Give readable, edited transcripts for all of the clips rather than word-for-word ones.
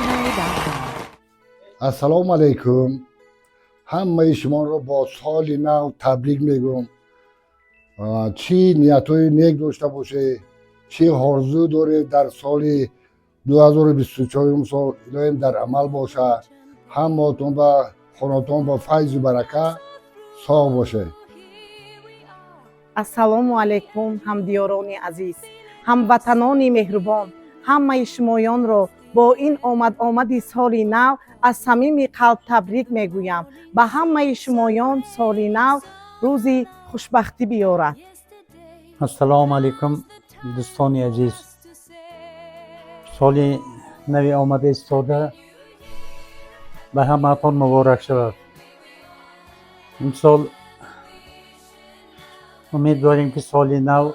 Dictionary.com. Ассалому алайкум, ҳамаи шуморо бо соли нав табрик мегӯм. Чӣ ниятҳои нек дошта бошед, чӣ орзу доред дар соли 2024 сол, илоҳим дар амал бошад. Ҳамаотон ба хонатон ба файзу барака, соғ бошед. Ассалому алайкум, ҳамдиёрони азиз, ҳамватанони меҳрубон. Ҳамаи шумоёнро бо ин омад-омади соли нав аз самими қалб табрик мегӯям. Ба ҳамаи шумоён соли нав рӯзи хушбахтӣ биёрад. Ассалому алайкум, дӯстони азиз. Соли нави омада истода ба ҳамаатон муборак шавад. Имсол умед дорем, ки соли нав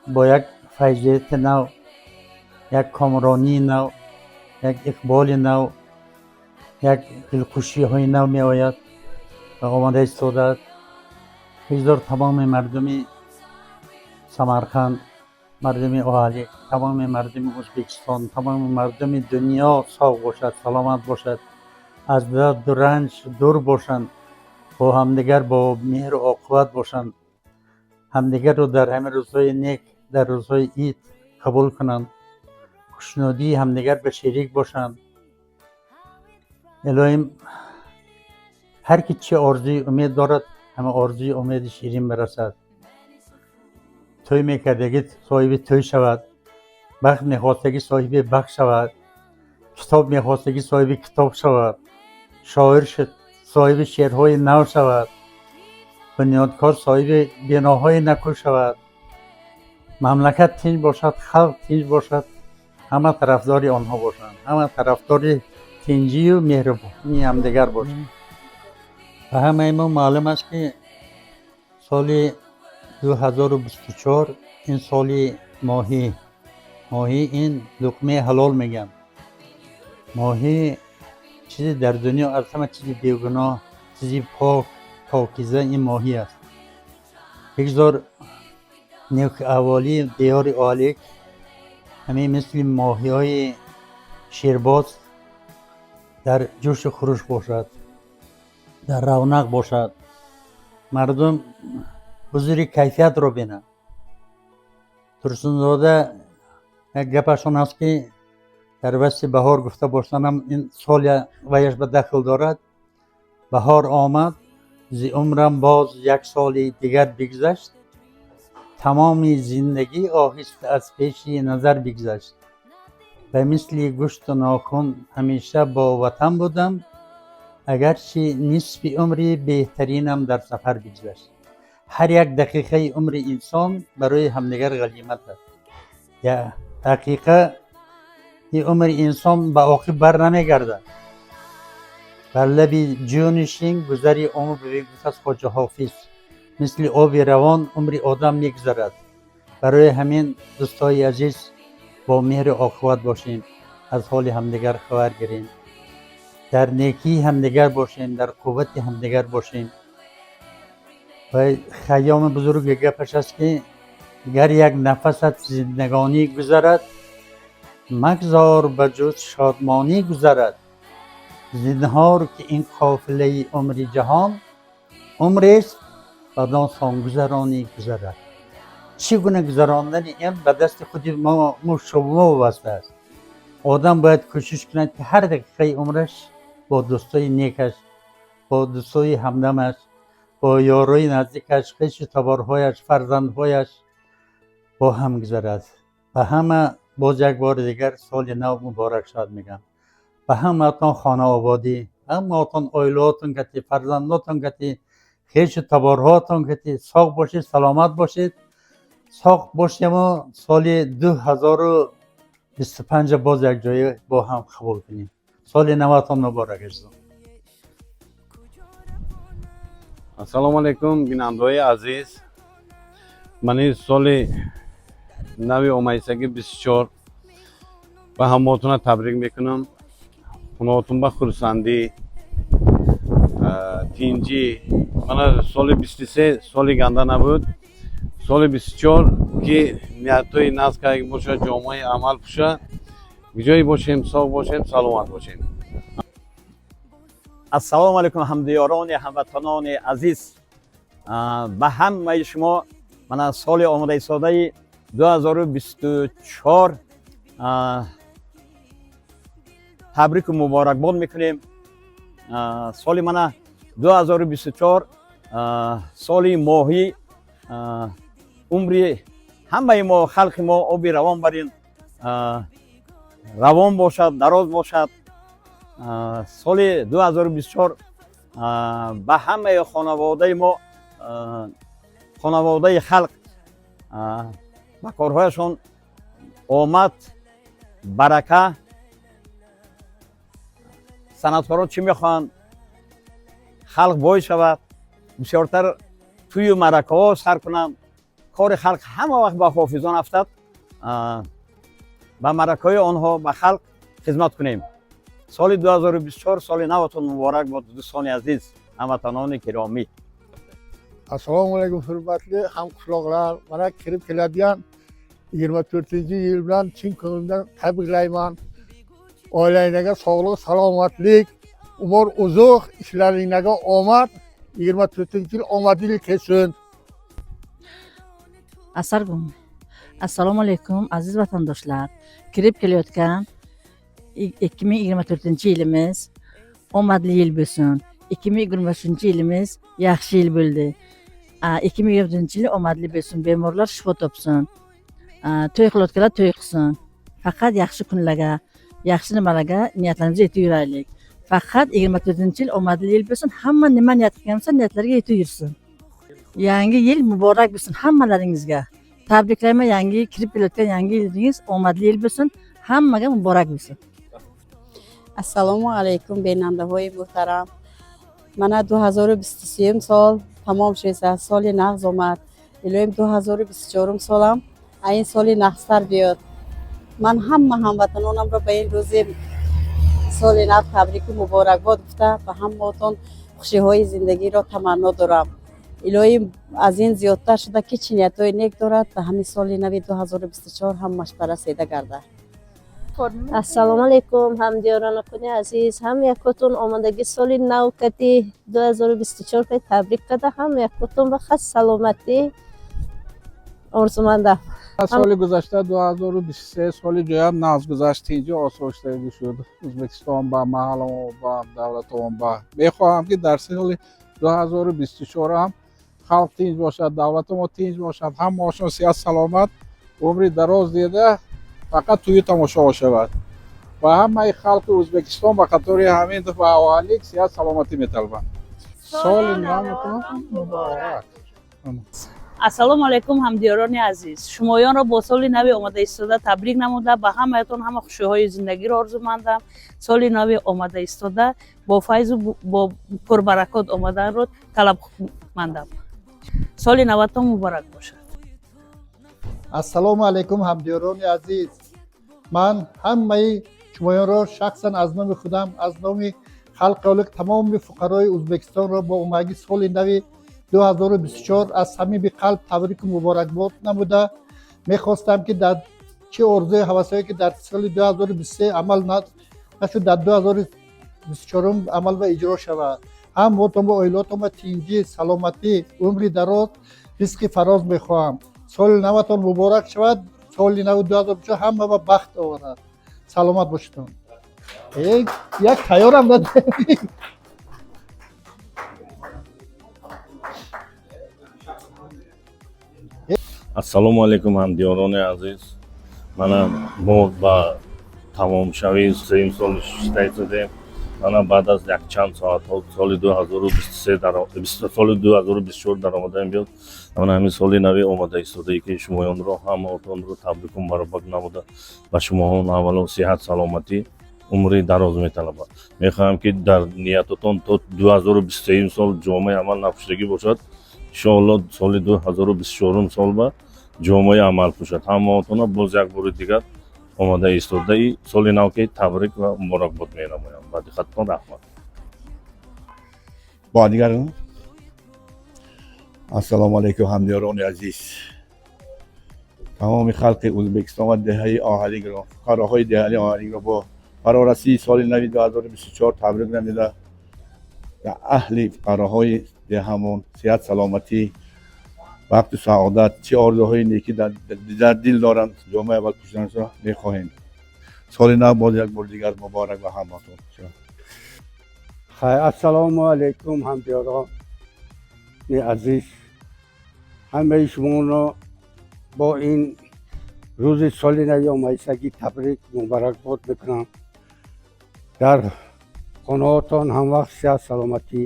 бо як файзияти нав, як комронии нав, як иқболи нав, як дилхушиҳои нав меояд ва омада истодааст. Бигзор тамоми мардуми Самарқанд, мардуми Оҳалик, тамоми мардуми Ӯзбекистон, тамоми мардуми дунё соғ бошад, саломат бошад, аз дарду ранҷ дур бошанд, бо ҳамдигар бо меҳру оқибат бошанд, ҳамдигарро дар ҳамин рӯзҳои нек, дар рӯзҳои ид қабул кунанд, хушнудии ҳамдигар ба шерик бошанд. Илоҳим, ҳар ки чӣ орзуи умед дорад, ҳама орзуи умеди ширин бирасад. Тӯй мекардагӣ, соҳиби тӯй шавад, бахт мехостагӣ, соҳиби бахт шавад, китоб мехостагӣ, соҳиби китоб шавад, шоир соҳиби шеърҳои нав шавад, бунёдкор соҳиби биноҳои накӯ шавад, мамлакат тинҷ бошад, халқ тинҷ бошад, ҳама тарафдори онҳо бошанд, ҳама тарафдори тинҷию меҳрубонии ҳамдигар бошанд. Ба ҳамаи мо маълум аст, ки соли 2024 ин соли моҳӣ. Моҳӣ ин луқмаи ҳалол мегӯянд. Моҳӣ чизи дар дунё аз ҳама чизи бегуноҳ, чизи пок, покиза ин моҳӣ аст. Бигзор некуаҳволии диёри Оҳалик ҳамин мисли моҳиҳои ширбоз дар ҷӯшу хуруш бошад, дар равнақ бошад, мардум ҳузури кайфиятро бинанд. Турсунзода як гапашон аст, ки дар васфи баҳор гуфта бошанам, ин сол ваяш ба дахл дорад: «Баҳор омад, зи умрам боз як соли дигар бигзашт, тамоми зиндагӣ оҳиста аз пеши назар бигзашт. Ба мисли гӯшту нохун ҳамеша бо ватан будам, агарчи нисфи умри беҳтаринам дар сафар бигзашт». Ҳар як дақиқаи умри инсон барои ҳамдигар ғанимат аст. Дақиқаи умри инсон ба оқиб бар намегардад. «Бар лаби ҷӯ нишин, гузари умр бибин», гуфтааст Хоҷа Ҳофиз. Мисли оби равон умри одам мегузарад. Барои ҳамин, дӯстои азиз, бо меҳру оқибат бошем, аз ҳоли ҳамдигар хабар гирем, дар некии ҳамдигар бошем, дар қуввати ҳамдигар бошем. Ва Хайёми бузург гапаш аст, ки «гар як нафасат зиндагонӣ гузарад, магзор ба ҷуз шодмонӣ гузарад. Зинҳор, ки ин қофилаи умри ҷаҳон умрест, бадон сон гузаронӣ гузарад». Чӣ гуна гузарондани ин ба дасти худи мо шумо вобаста аст. Одам бояд кӯшиш кунад, ки ҳар дақиқаи умраш бо дӯстои некаш, бо дӯстои ҳамдамаш, бо ёрои наздикаш, хешу таборҳояш, фарзандҳояш бо ҳам гузарад. Ба ҳама боз як бори дигар соли нав муборак шавад мегӯям. Ба ҳамаатон хонаободӣ, ҳамаатон оилаотон кати, фарзандотон кати, хешу таборҳоатон кати соғ бошед, саломат бошед. Соғ бошему соли 2025 боз якҷоя бо ҳам қабул кунем. Соли наватон муборак, азизон. Ассалому алайкум, бинандаҳои азиз. Ман ин соли нави омаисаги 24 ба ҳамаотона табрик мекунам. Хонаотон ба хурсандӣ, тинҷӣ. Мана соли 23 соли ганда набуд, соли 24 ки ниятҳои наз карда боша, ҷомаи амал пӯша. Ҷое бошем, соғ бошем, саломат бошем. Ассалому алайкум, ҳамдиёрони, ҳамватанони азиз. Ба ҳамаи шумо мана соли омодаистодаи 2024 табрику муборакбод мекунем. Соли мана 2024, соли моҳӣ, умри ҳамаи мо, халқи мо оби равон барин равон бошад, дароз бошад. Соли 2024 ба ҳамаи хонаводаи мо, хонаводаи халқ, ба корҳояшон омад, барака. Санъаткорон чӣ мехоҳанд? Халқ бой шавад, бисёртар тӯю маъракаҳо сар кунанд. Кори халқ ҳама вақт ба ҳофизон афтад, ба маъракаҳои онҳо, ба халқ хизмат кунем. Соли 2024 соли наватон муборак бод, дӯстони азиз, ҳамватанони киромӣ. Assalomu alaykum, hurmatli hamqishloqlar. Mana kirib keladigan 24-yil bilan chin ko'nglimdan tabriklayman. Oilanglarga sog'lik, salomatlik, umr uzoq, ishlaringlarga omad. 24-yil omadli yil kelsin. Asargum. Assalomu alaykum, aziz vatandoshlar. Kirib kelayotgan 2024-yilimiz omadli yil bo'lsin. 2023-yilimiz yaxshi yil bo'ldi. 2024-yil omadli bo'lsin. Bemorlar shifo topsin. To'y qilayotganlar to'y qilsin. Faqat yaxshi kunlarga, yaxshi nimalarga niyatlarimizni yetib yuraylik. Faqat 24-yil omadli yil bo'lsin. Hamma nima niyat qilgan bo'lsa, niyatlariga yetib yursin. Yangi yil muborak bo'lsin hammalaringizga. Tabriklayman, yangi kirib kelayotgan yangi yilingiz omadli yil bo'lsin. Hammaga muborak bo'lsin. Ассалому алайкум, бинандаҳои муҳтарам. Мана 2023 сол тамом шуд, соли нағз омад. Илоҳим, 2024 солам ин соли нағзтар биёд. Ман ҳама ҳамватанонамро ба ин рӯзи соли нав табрику муборакбод гуфта, ба ҳамаотон хушиҳои зиндагиро таманно дорам. Илоҳим, аз ин зиёдтар шуда, ки чӣ ниятҳои нек дорад, ба ҳамин соли нави 2024 ҳамаш барасида гардад. Ассалому алайкум, ҳамдиёрони азиз. Ҳам якотон омадагӣ соли нав кати 2024 кати табрик карда, ҳам якотон ба хас саломатӣ орзумандам. Соли гузашта, 2023, соли ҷоям нағз гузашт, тинҷу осоиштагӣ шуд Ӯзбекистон ба маҳалламо, ба давлатомон. Ба мехоҳам, ки дар соли 2024 ҳам халқ тинҷ бошад, давлатамо тинҷ бошад, ҳамаошон сиҳат, саломат, умри дароз дида, фақат тӯю тамошо шавад. Ба ҳамаи халқи Ӯзбекистон, ба қатори ҳамин ба оҳалик сиҳат, саломатӣ металабам. Соли наватон муборак. Ассалому алайкум, ҳамдиёрони азиз. Шумоёнро бо соли нави омада истода табрик намуда, ба ҳамаятон ҳама хушиҳои зиндагиро орзумандам. Соли нави омада истода бо файзу бо пурбаракот омаданро талабмандам. Соли наватон муборак бошад. Ассалому алайкум, ҳамдиёрони азиз. Ман ҳамаи шумоёнро шахсан аз номи худам, аз номи халқи олик, тамоми фуқарои Ӯзбекистонро бо омадагии соли нави 2024 аз самими қалб табрику муборакбод намуда, мехостам, ки дар чӣ орзуи ҳавасҳое, ки дар соли 2023 амал нашуд, дар 2024 амал ва иҷро шавад. Ҳамаотон ба оилаотон ба тинҷӣ, саломатӣ, умри дароз, ризқи фароз мехоҳам. Соли наватон муборак шавад. Соли нави 2024 ҳама ба бахт оварад. Саломат бошедон. Як тайёрам над. Ассалому алайкум, ҳамдиёрони азиз. Мана мо ба тамомшавии сеюм сол шиста истодем. Мана баъд аз якчанд соатҳо соли 2023, соли 2024 даромадаем биёд. Мана ҳамин соли нави омада истодае, ки шумоёнро ҳамаотонро табрику муборакбод намуда, ба шумоҳон аввало сиҳат, саломатӣ, умри дароз металабад. Мехоҳам, ки дар ниятотон то 2023 сол ҷомаи амал напӯшидагӣ бошад, иншоалло, соли 2024 сол ба ҷомаи амал пӯшад. Ҳамаотона боз як бори дигар омода истодаи соли нав ки табрик ва муборакбод менамоям. Ба диққататон раҳмат. Бо дигар, ассалому алайкум, ҳамдиёрони азиз. Тамоми халқи Ӯзбекистон ва деҳаи Оҳаликро, фуқароҳои деҳаи Оҳаликро бо фарорасии соли нави 2024 табрик намуда, аҳли фуқароҳои деҳамон сиҳат, саломатӣ, бахту саодат, чӣ орзуҳои некӣ дар дил доранд, ҷомаи аввал пӯшиданашро мехоҳем. Соли нав боз як бор дигар муборак ба ҳаматон. Хай, ассалому алайкум, ҳамдиёрони азиз. Ҳамаи шуморо бо ин рӯзи соли нави омадисагӣ табрик, муборакбод мекунам. Дар хонаҳотон ҳамвақт сиҳат, саломатӣ,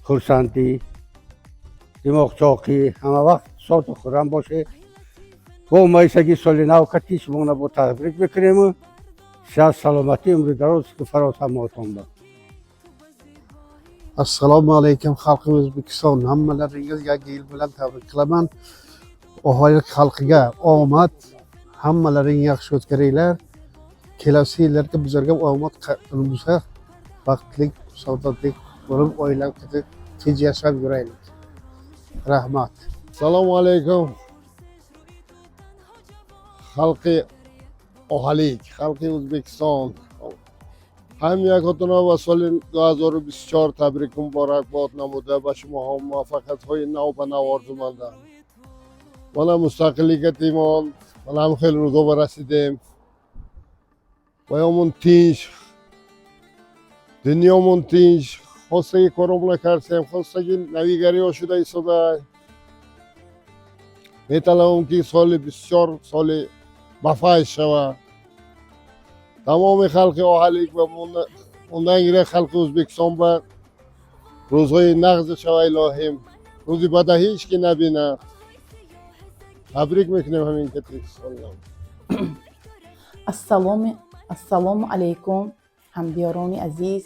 хурсандӣ, димоғчоқӣ, ҳамавақт соду хуррам бошед. Бо омадисагии соли нав кати шуморо бо табрик мекунему сиҳат, саломатӣ, умри дароз, фароз ҳамаотон ба. Assalomu alaykum, xalqim O'zbekiston, hammalaringiz yangi yil bilan tabrik qilaman. Aholi xalqiga omad, hammalaring yaxshi o'tkaringlar. Kelasi yillarga bizlarga omad bo'lsa, baxtli, saodatli bo'lib, oila tinch yashab yuraylik. Rahmat. Assalomu alaykum, xalqi Ohalik, xalqi O'zbekiston. Ҳам якотона ба соли 2024 табрик, муборакбод намуда, ба шумоҳо муваффақиятҳои нав ба нав орзумандам. Мана мустақилликатимон, мана ҳам хеле рӯзо ба расидем. Ваёмон тинч, дунёмон тинч, хостаги коромона кардем, хостаги навигариҳо шуда истода. Металабам, ки соли 24 соли бафайз шавад. Тамоми халқи Оҳалик ва ундан гира халқи O'zbekiston ба рӯзҳои нағз шава, илоҳим. Рӯзи бада ҳеҷ ки набинад. Табрик мекунем ҳамин кати соли нав. Ассалому алайкум, ҳамдиёрони азиз,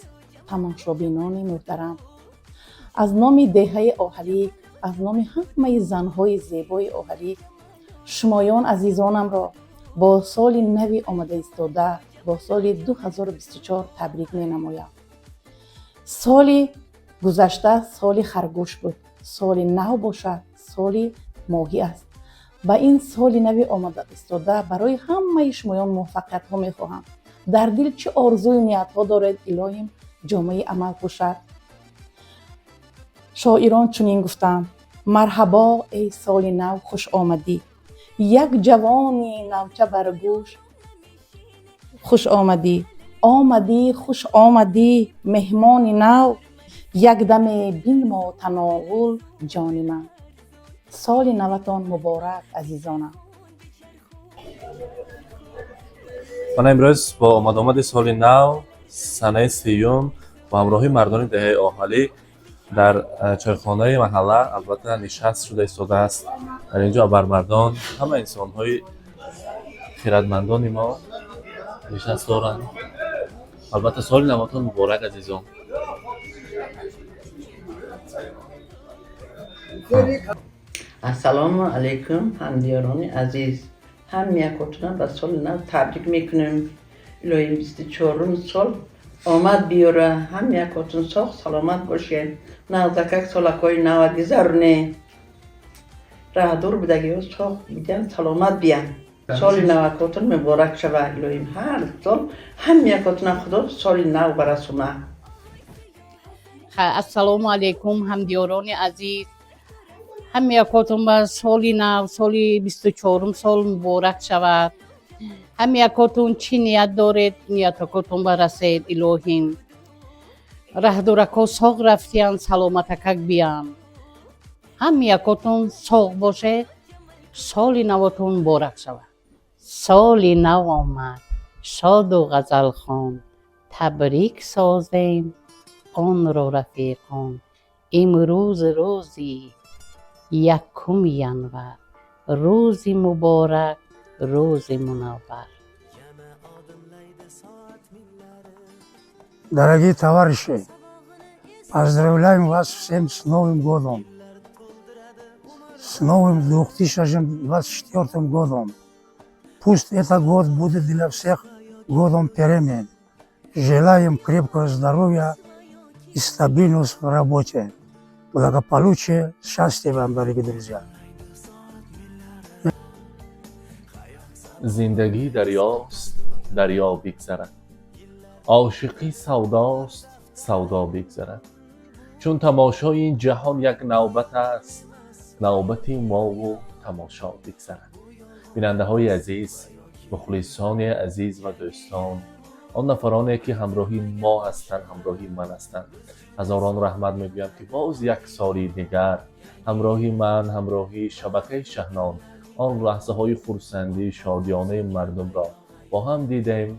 тамошобинони муҳтарам. Аз номи деҳаи Оҳалик, аз номи ҳамаи занҳои зебои Оҳалик шумоён азизонамро бо соли нави омада истода, бо соли 2024 табрик менамоям. Соли гузашта соли харгӯш буд, соли нав бошад, соли моҳӣ аст. Ба ин соли нави омада истода барои ҳамаи шумоён муваффақиятҳо мехоҳам. Дар дил чӣ орзую ниятҳо доред, илоҳим, ҷомаи амал пӯшад. Шоирон чунин гуфтанд: «Марҳабо, эй соли нав, хуш омадӣ, як ҷавони навча бар гӯш хуш омадӣ. Омадӣ, хуш омадӣ, меҳмони нав, якдаме бинмо тановул, ҷони ман». Соли наватон муборак, азизонам. Мана имрӯз бо омадомади соли нав, санаи 30-юм, бо ҳамроҳии мардони деҳаи Оҳалӣ дар чойхонаи маҳалла албатта нишаст шуда истодааст. Дар ин ҷо абармардон, ҳама инсонҳои хиратмандони мо нишаст доранд. Албатта, соли наватон муборак, азизон. Ассалому алайкум, ҳамдиёрони азиз. Ҳам якотона ба соли нав табрик мекунем. Илоҳим, 24-ум сол омад биёра. Ҳам якотун соғ саломат бошед. Нағзакак солакҳои нава гузароне. Раҳдур будагиҳо соғ бидиан, саломат биян. Соли навакотун муборак шава, илоҳим. Ҳар сол ҳам якотуна Худо соли нав барасона. Ассалому алайкум, ҳамдиёрони азиз. Ҳама якотон ба соли нав, соли 24-ум сол муборак шавад. Ҳама якотон чӣ ният доред, ниятакотон барасед, илоҳим. Раҳдурако соғ рафтиян, саломатакак биян. Ҳама якотон соғ бошед, соли навотон муборак шавад. Соли нав омад, шоду ғазалхон, табрик созем онро, рафиқон. Имрӯз рӯзи 1 январ, рӯзи муборак, рӯзи мунаввар. Дорогие товарищи, поздравляем вас всем с Новым годом, с новым 2024 годом. Пусть этот год будет для всех годом перемен. Желаем крепкого здоровья и стабильность в работе. Благополучия, счастья вам, дорогие друзья. Зиндагӣ дарёст, дарё бигзарад, ошиқӣ савдост, савдо бигзарад. Чун тамошои ин ҷаҳон як навбат аст, навбати мову тамошо бигзарад. Бинандаҳои азиз, мухлисони азиз ва дӯстон, он нафароне ки ҳамроҳи мо ҳастанд, ҳамроҳи ман ҳастанд, ҳазорон раҳмат мегӯям, ки боз як соли дигар ҳамроҳи ман, ҳамроҳи шабакаи Шаҳнон он лаҳзаҳои хурсандӣ, шодиёнаи мардумро бо ҳам дидем.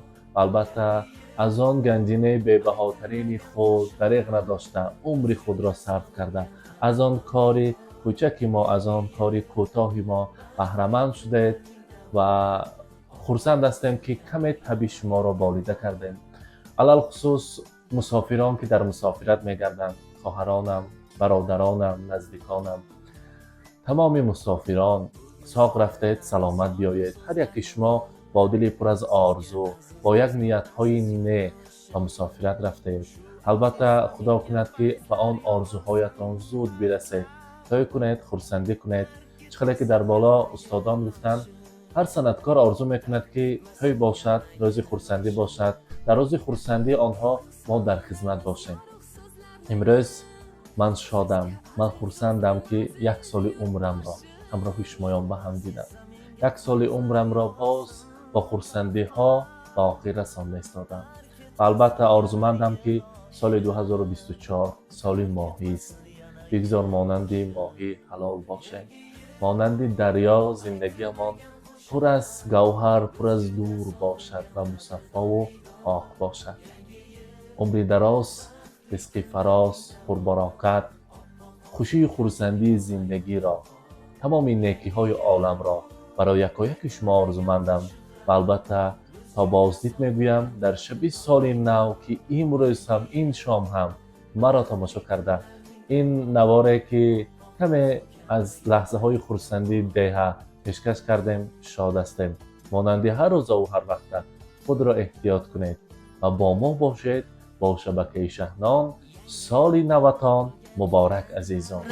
Албатта, аз он ганҷинаи бебаҳотарини худ дареғ надошта, умри худро сарф карда, аз он кори кӯчаки мо, аз он кори кӯтоҳи мо баҳраманд шудед ва хурсанд ҳастем, ки каме таби шуморо болида кардем. Алалхусус мусофирон, ки дар мусофират мегарданд, хоҳаронам, бародаронам, наздиконам, тамоми мусофирон, соғ рафтед, саломат биёед. Ҳар яки шумо бо дили пур аз орзу, бо як ниятҳои нек ба мусофират рафтед. Албатта, Худо кунад, ки ба он орзуҳоятон зуд бирасед, тӯй кунед, хурсандӣ кунед. Чӣ хеле ки дар боло устодон гуфтанд, ҳар санъаткор орзу мекунад, ки тӯй бошад, рӯзи хурсандӣ бошад, дар рӯзи хурсандии онҳо мо дар хизмат бошем. Имрӯз ман шодам, ман хурсандам, ки як соли умрамро ҳамроҳи шумоён ба ҳам дидам, як соли умрамро боз бо хурсандиҳо ба охир расонда истодам. Ва албатта, орзумандам, ки соли 2024 соли моҳист. Бигзор монанди моҳӣ ҳалол бошем, монанди дарё зиндагиамон пур аз гавҳар, пур аз дур бошад ва мусаффову пок бошад. Умри дароз, ризқи фароз, пурбарокат, хушию хурсандии зиндагиро, тамоми некиҳои оламро барои якояки шумо орзумандам. Ва албатта, то боздид мегӯям дар шаби соли нав, ки имрӯз ҳам, ин шом ҳам маро тамошо карда, ин наворе ки каме аз лаҳзаҳои хурсандии деҳа пешкаш кардем, шод ҳастем. Монанди ҳар рӯзаву ҳар вақта худро эҳтиёт кунед ва бо мо бошед, бо шабакаи Шаҳнон. Соли наватон муборак, азизон.